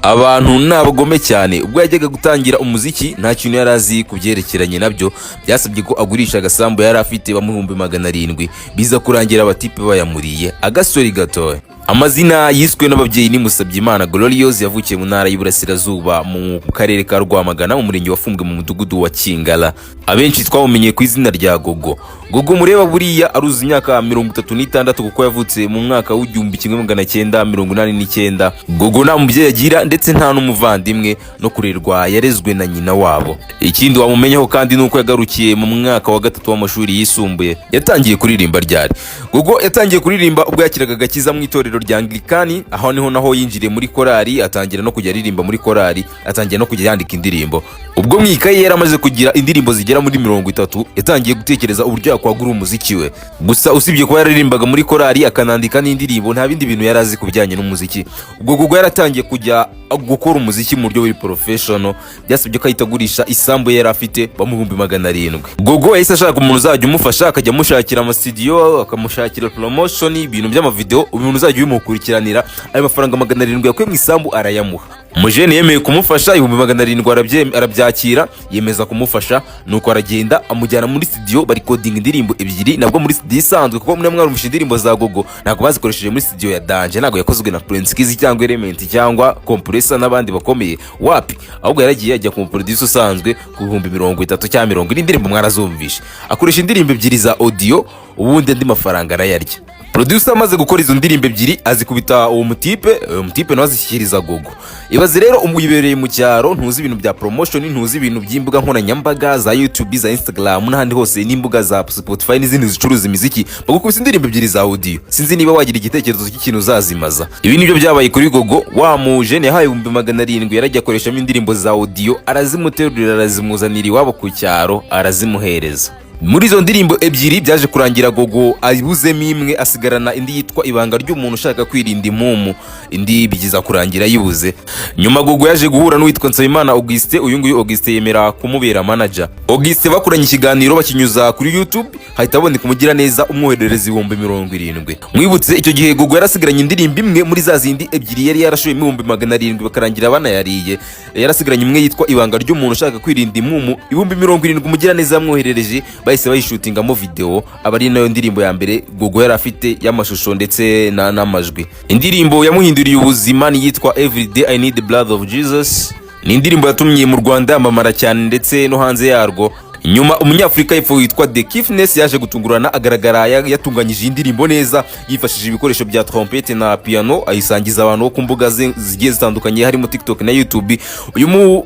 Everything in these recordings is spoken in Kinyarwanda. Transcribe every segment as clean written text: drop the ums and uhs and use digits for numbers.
Abantu ni abagome cyane. Ubwo yajyaga gutangira umuziki, nta kintu yari azi ku byerekeranye nabyo. Byasabye ko agurisha agasambu yari afite 700,000, biza kurangira abatipe bayamuriye agasori gatoya. Amazina yiswe n'ababyeyi ni Musabyimana Gloriose. Yavukiye mu Ntara y'Iburasirazuba, mu Karere ka Rwamagana, mu Murenge wa Fumbwe, mu Mudugudu wa Kingala. Abenshi twamumenye ku izina rya Gogo. Gogo mureba buriya aruzuza imyaka 36, kuko yavutse mu mwaka w'1989. Gogo nta mubyeyi agira ndetse nta n'umuvandimwe, no kurerwa yarezwe na nyina wabo. Ikindi wamumenyeho kandi ni uko yagarukiye mu mwaka wa gatatu w'amashuri yisumbuye. Yatangiye kuririmba ryari? Gogo yatangiye kuririmba ubwo yakiraga agakiza mu itorero rya Anglikani. Aho niho naho yinjiriye muri korali, atangira no kujya aririmba muri korali, atangira no kujya yandika indirimbo. Ubwo mu ikaye yari amaze kugira indirimbo zigera muri 30. Yatangiye gutekereza uburyo yakwagura umuziki we. Gusa usibye kuba yararirimbaga muri korali akanandika n'indirimbo, nta bindi bintu yari azi ku bijyanye n'umuziki. Ubwo Gogo yaratangiye kujya gukora umuziki mu buryo buri professional, byasabye ko ahita agurisha isambu ye yari afite 700,000. Gogo yahise ashaka umuntu uzajya umufasha, akajya amushakira amasitudiyo, akamushakira promotion, ibintu by'amavideo, umuntu uzajya ubimukurikiranira. Ayo mafaranga 700 yakuye mu isambu arayamuha. Umujene yemeye kumufasha 700,000, arabyakira, yemeza kumufasha. Nuko aragenda amujyana muri studio, barecordinga indirimbo ebyiri, nabwo muri studio isanzwe, kuko muri mwarumvishe indirimbo za Gogo ntabwo bazikoresheje muri studio ya danger, ntabwo yakozwe na Prince Kizi cyangwa Element cyangwa Compressor n'abandi bakomeye, wapi. Ahubwo yaragiye ajya ku producer usanzwe ku 30,000 cyangwa 40,000. Indirimbo mwarazumvishe. Akoresha indirimbo ebyiri za audio, ubundi andi mafaranga arayarya. Producer amaze gukora izo ndirimbo ebyiri, azikubita uwo mutipe, uwo mutipe nawe azishyikiriza Gogo. Ibaze rero, umuyibereye mu cyaro, ntuzi ibintu bya promotion, ntuzi ibintu by'imbuga nkoranyambaga za YouTube, za Instagram n'ahandi hose, n'imbuga za Spotify n'izindi zicuruza imiziki, bagukubise indirimbo ebyiri za audio. Sinzi niba wagira igitekerezo cy'ikintu uzazimaza. Ibi nibyo byabaye kuri Gogo. Wa mujene yahaye 700,000, yarajya akoreshamo indirimbo za audio, arazimuterurira, arazimuzanira iwabo ku cyaro, arazimuhereza. Muri izo ndirimbo ebyiri byaje kurangira Gogo abuzemo imwe, asigarana indi yitwa "Ibanga ry'umuntu ushaka kwirinda impumu". Indi bigiza kurangira yibuze. Nyuma Gogo yaje guhura n'uwitwa Nsabimana Augustin. Uyu nguyu Augustin yemera kumubera manager. Augustin bakoranye ikiganiro bakinyuza kuri YouTube, hahita haboneka umugiraneza umwoherereza 70,000. Mwibutse, icyo gihe Gogo yarasigaranye indirimbo imwe muri za zindi ebyiri yari yarashoyemo 700,000, bakarangira banayariye. Yarasigaranye imwe yitwa "Ibanga ry'umuntu ushaka kwirinda impumu". 70,000 umugiraneza yamwoherereje, bahise bayishootingamo video, aba ari nayo ndirimbo ya mbere Gogo yari afite y'amashusho ndetse n'amajwi. Indirimbo yamuhinduriye ubuzima ni iyitwa "Everyday I Need the Blood of Jesus". Ni indirimbo yatumye mu Rwanda yamamara cyane ndetse no hanze yarwo. Nyuma Umunyafurika y'Epfo witwa The Kiffness yaje gutungurana agaragara yatunganyije iyi ndirimbo neza, yifashishije ibikoresho bya trompette na piano, ayisangiza abantu bo ku mbuga ze zigiye zitandukanye, harimo TikTok na YouTube.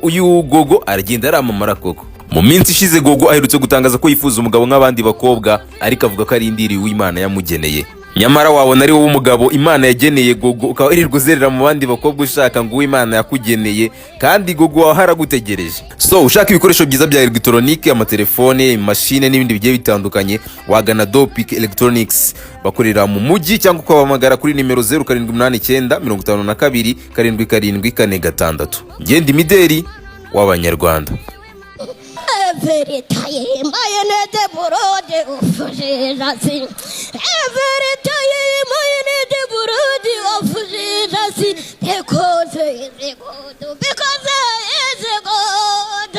Uyu Gogo aragenda aramamara koko. Mu minsi ishize Gogo aherutse gutangaza ko yifuza umugabo nk'abandi bakobwa, ariko avuga ko arindiriye uw'Imana yamugeneye. Nyamara wabona ari wowe umugabo Imana yageneye Gogo, ukaba wirirwa uzerera mu bandi bakobwa ushaka ngo uwo Imana yakugeneye, kandi Gogo wawe haragutegereje. So ushaka ibikoresho byiza bya elegitoronike, amatelefone, imashine n'ibindi bigiye bitandukanye, wagana Dopic Electronics. Bakorera mu mujyi, cyangwa ukabahamagara kuri nimero 0789 52 77 46. Ngenda imideri w'Abanyarwanda. Every time I need the blood of Jesus. Every time I need the blood of Jesus. Because he is good. Because he is good.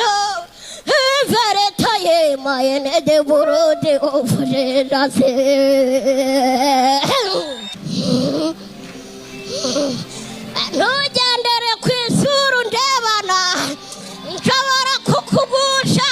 Every time I need the blood of Jesus. Ntugendere ku isura undebana, nshobora kukugusha.